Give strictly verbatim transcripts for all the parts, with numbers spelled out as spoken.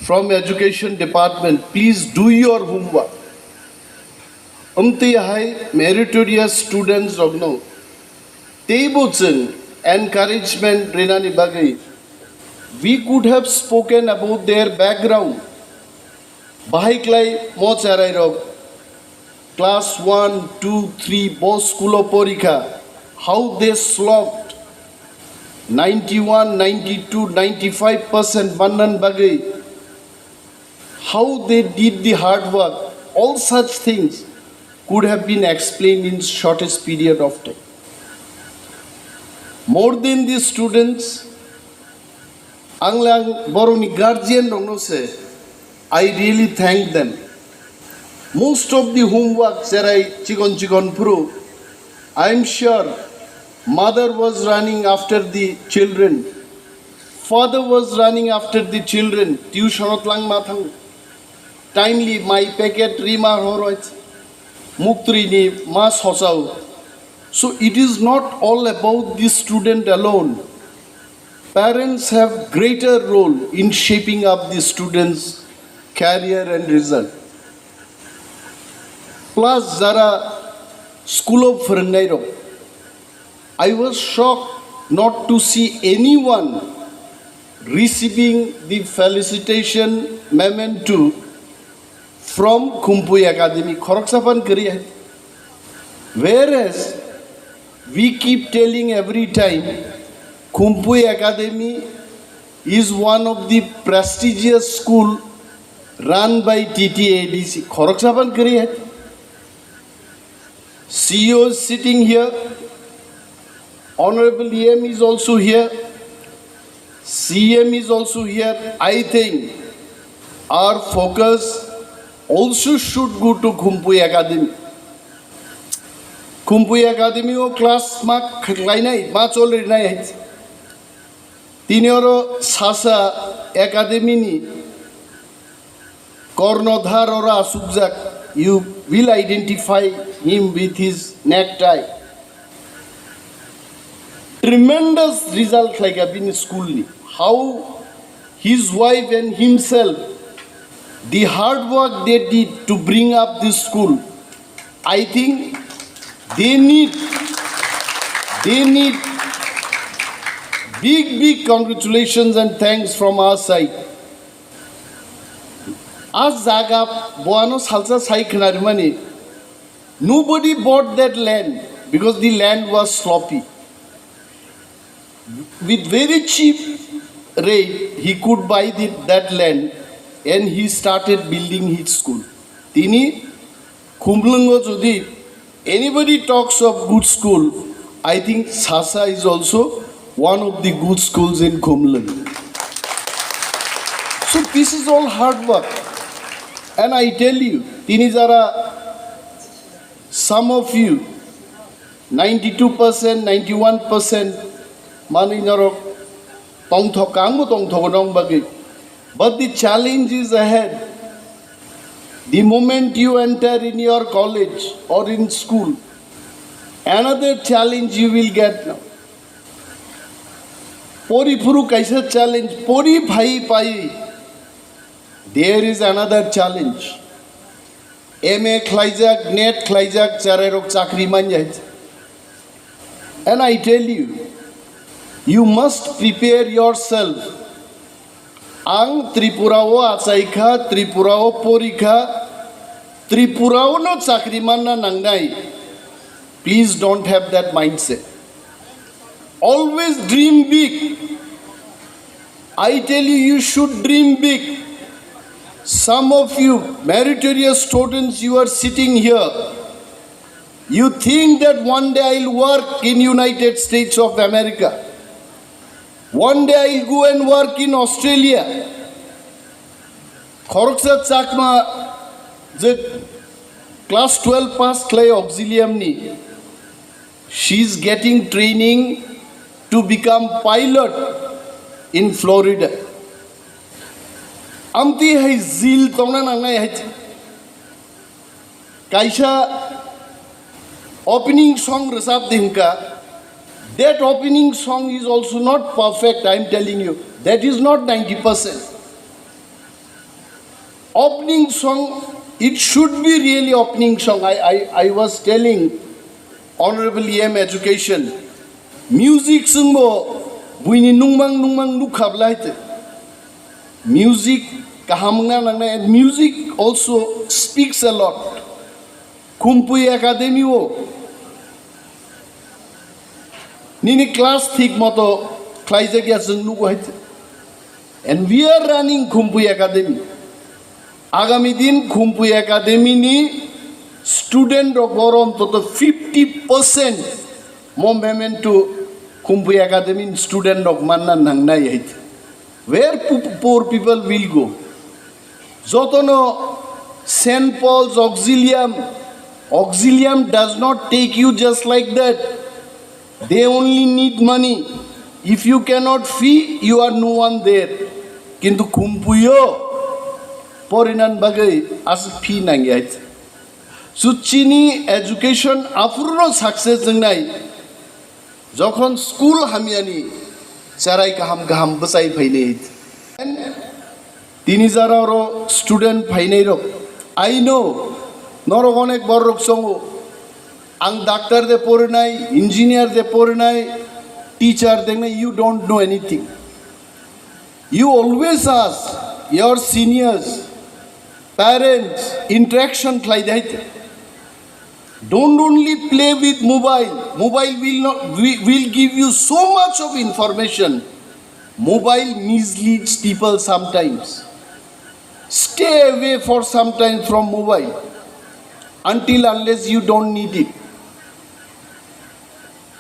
from education department, please do your homework. Amtwi hai meritorious students rokno teibo chwng encouragement rinani bagwi we could have spoken about their background. Bahai klai mo cherai rok class one, two, three bo school o porikha, how they slogged ninety-one, ninety-two, ninety-five percent mannan bagwi, how they did the hard work, all such things could have been explained in shortest period of time. More than these students, ang lang borokni guardian rokno se, I really thank them. Most of the homework cherai chikon chikon phuru, I am sure mother was running after the children, father was running after the children, tuition o twlang ma thang, timely mai packet rima horoi, muktri ni ma sochao. So it is not all about the student alone. Parents have greater role in shaping up the students' career and result. Plus, jara school o phwrwngnai rok, I was shocked not to see anyone receiving the felicitation memento from Khumpui Academy. Khoroksa phan kwrwi hai. Whereas we keep telling every time, Khumpui Academy is one of the prestigious school run by T T A D C. Khoroksa phan kwrwi hai. C E O is sitting here. Honorable E M is also here. C M is also here. I think our focus also should go to Khumpui Academy. Khumpui Academy o class ma khlainai, ma cholrinai. Tini oro sasa Academy ni Kornodhar oro asukjak, you will identify him with his necktie. Tremendous result khlaika bini school ni. How his wife and himself, the hard work they did to bring up this school, I think they need, they need big, big congratulations and thanks from our side. A jaga boano salsa sai khnarimani, nobody bought that land because the land was sloppy. With very cheap rate, he could buy the, that land and he started building his school. Tini Khumlwngo jodi anybody talks of good school, I think Sasa is also one of the good schools in Khumlwng. So this is all hard work. And I tell you, tini jara, some of you, ninety-two percent, ninety-one percent manwi norok tongthok, angbo tongthogo nong bagwi. But the challenge is ahead. The moment you enter in your college or in school, another challenge you will get now. Pori phuru kaisa challenge, pori phai pai, there is another challenge. M A khlaijak, NET khlaijak, cherairok chakri manya. And I tell you, you must prepare yourself. Ang Tripura o achaikha, Tripura o porikha, Tripura o no chakri manna nangnai. Please don't have that mindset. Always dream big. I tell you, you should dream big. Some of you meritorious students, you are sitting here. You think that one day I'll work in United States of America. One day I'll go and work in Australia. Khoroksa Chakma je class twelve pass khlai auxilium ni, she is getting training to become pilot in Florida. Amtwi hai zeal tongna nangnai hai. Kaisa opening song rwchap di hwnka. That opening song is also not perfect, I am telling you. That is not ninety percent. Opening song, it should be really opening song. I, I, I was telling Honorable E M Education, music sungbo buini nungmang nungmang nukha blai te. Music kaham wngna nangnai, and music also speaks a lot. Khumpui Academy o nini class thik moto khlaijak ya chwng nugo hai te. And we are running Khumpui Academy. Agami din Khumpui Academy ni student rok borom toto fifty percent mo memento Khumpui Academy ni student rok manna nangnai hai te. Where pu- poor people will go? Jotono Saint Paul's Auxilium, Auxilium does not take you just like that. They only need money. If you cannot fee, you are no one there. Kintu Khumpuio porinan bagwi aswk fee nangyai. Suchini education aphuru success wngnai. Jokhon school hamyani cherai kaham kaham bwchai phainai. Tini jara oro student phainai rok. I know, norok onek borok songo. Ang doctor de porinai, engineer de porinai, teacher de nai, you don't know anything. You always ask your seniors, parents, interaction khlai dai. Don't only play with mobile. Mobile will not wi- will give you so much of information. Mobile misleads people sometimes. Stay away for some time from mobile until unless you don't need it.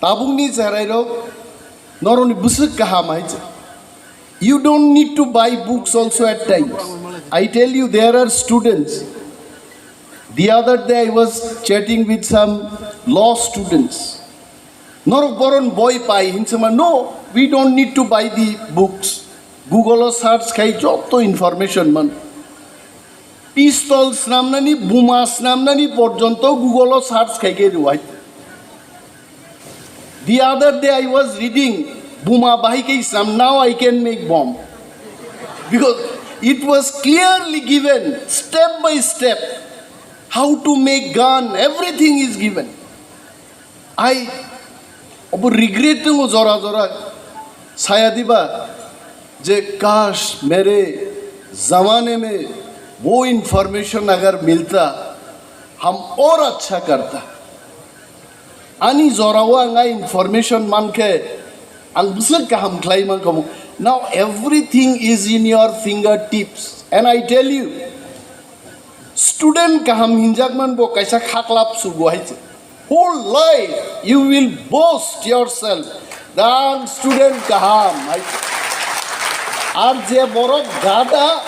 Tabukni cherairok norokni bwswk kaham hai se. You don't need to buy books also at times. I tell you, there are students. The other day I was chatting with some law students. Norok boron boi pai hinsema. No, we don't need to buy the books. Google o search khai joto information man. Pistol snamnani, buma snamnani porjonto Google o search khai ke ruai. The other day I was reading, buma bahai ke snam, now I can make bomb. Because it was clearly given, step by step, how to make gun, everything is given. I obo regret tongo jora jora saya diba je kash mere zamane mein wo information agar milta, hum aur achha karta. Ani jorao ang a information mankhe ang bwswk kaham khlai mankha. Now everything is in your fingertips, and I tell you, student kaham hinjakman bo kaisa khaklap sugo hai se. Whole life you will boast yourself that student kaham hai se. Ar je borok gada,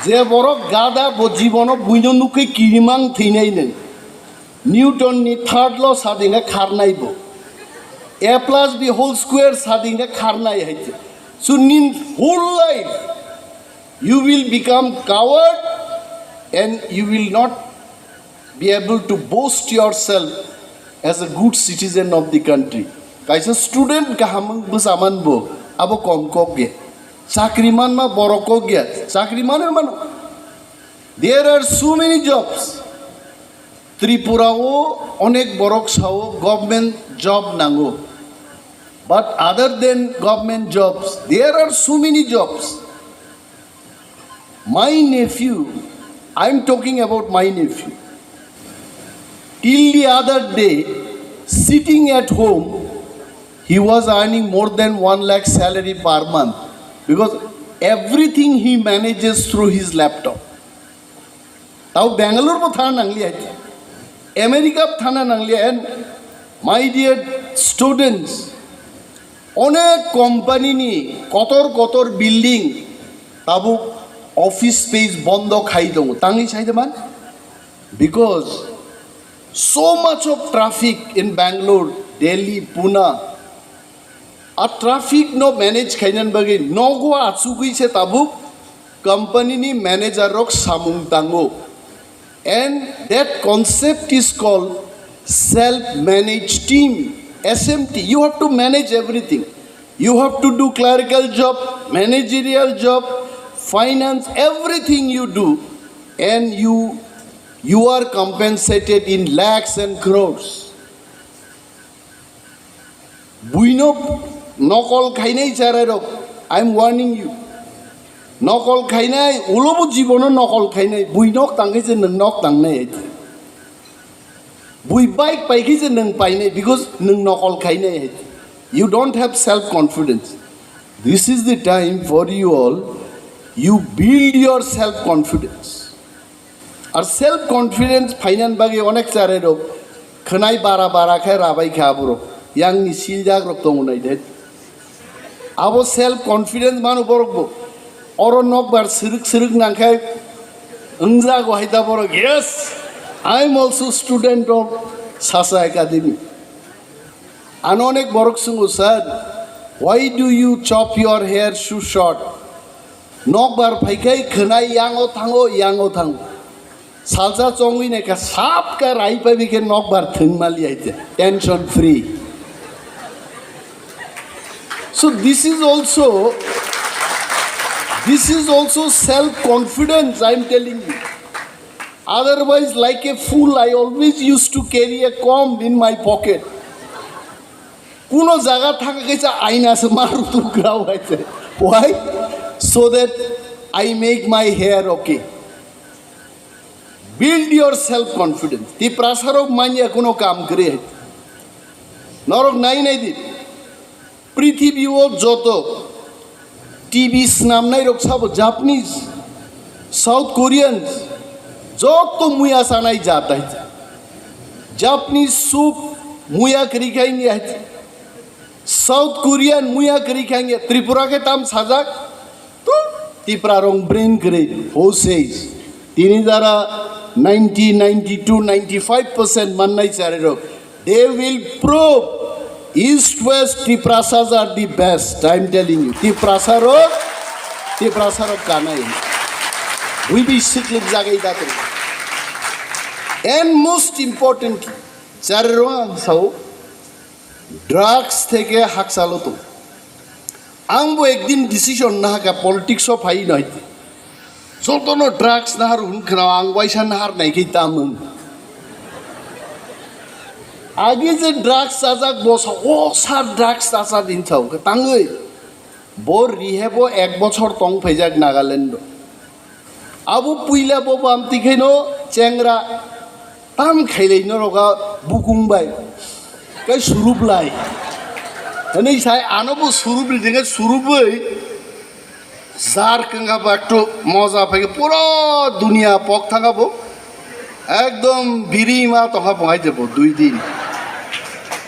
je borok gada bo jibono buino nukhe kirimang thwinai nai. Newton ni third law sadinga kharnai bo. A plus B whole square sadinga kharnai hai se. So nin whole life you will become coward and you will not be able to boast yourself as a good citizen of the country. Kaisa student kaham bwsaman bo abo kom kok ge. Chakri manma borok kok ge. Chakri mano mano. There are so many jobs. Tripura o onek borok sao government job nango. But other than government jobs, there are so many jobs. My nephew, I'm talking about my nephew. Till the other day, sitting at home, he was earning more than one lakh salary per month because everything he manages through his laptop. Tao Bangalore bo thana nanglia, America bo thana nanglia, and my dear students, onek company ni kotor kotor building tabuk office space bondo khai tongo. Tangwi sai de man? Because so much of traffic in Bangalore, Delhi, Pune. A traffic no manage khainan bagwi nogo achugwi se tabuk company ni manager rok samung tango. And that concept is called self managed team, S M T. You have to manage everything. You have to do clerical job, managerial job, finance, everything you do. And you, you are compensated in lakhs and crores. Buino nokol khainai charairok, I am warning you. Nokol khainai, ulobo jibono nokol khainai, bui nok tangkhe je nwng nok tangnai hai. Bui bike paikhe je nwng painai, because nwng nokol khainai hai. You don't have self confidence. This is the time for you all. You build your self confidence. Ar self confidence phainan bagwi onek charairok khwnai bara bara khe rabai kha aborok. Yangni siljak rok tongo nai de. Abo self confidence mano borok bo. Oro nokbar siruk siruk nangkhe wngjago hai ta borok. Yes, I am also student of Sasa Academy. Ano onek borok sungo, "Sir, why do you chop your hair so short?" Nokbar phaikhai khwnai yango thango, yango thango. Salsa chongwi naikha, sap ka rai pabi khe nokbar thwng mali aite. Tension free. So this is also, this is also self confidence, I am telling you. Otherwise, like a fool, I always used to carry a comb in my pocket. Kuno jaga thangkhe kaisa aina se maru tukrao hai se. Why? So that I make my hair okay. Build your self confidence. Tiprasarok manya kuno kam kwrwi hai. Norok nai nai di. Prithibi o joto T V snamnai rok sabo Japanese, South Koreans, joto muya sanai jat hai. Japanese soup muya kwrwi khai ni hai. South Korean muya kwrwi khai ni. Tripura khe tam sajak. To Tipra rong brain kwrwi. Who says? Tini jara ninety, ninety-two, ninety-five percent mannai chari rok. They will prove East West Tiprasas are the best. I am telling you. Tiprasa rok, Tiprasa rok kanai. We be siklik jagai datri. And most importantly, chari rok ang sao, drugs theke haksalo to. Ang bo ekdin decision nahaka politics o phai no hai. Jotono drugs nahar hwn khna ang waisa nahar nai khe tamung. Agi je drugs chajak bosa o sar drugs chacha din thau khe tangwi. Bo rehab o ek bochor tong phaijak Nagaland o. Abo puila bo bam tikhaino chengra tam khailai norok a bukung bai kai surup lai. Hwnwi sai ano bo surup ri jengkhe surubwi jar kengkha ba ektu moja phaikhe pura dunia pok thangkha bo. Ekdom biri ma tongkha bo hai je bo dui din.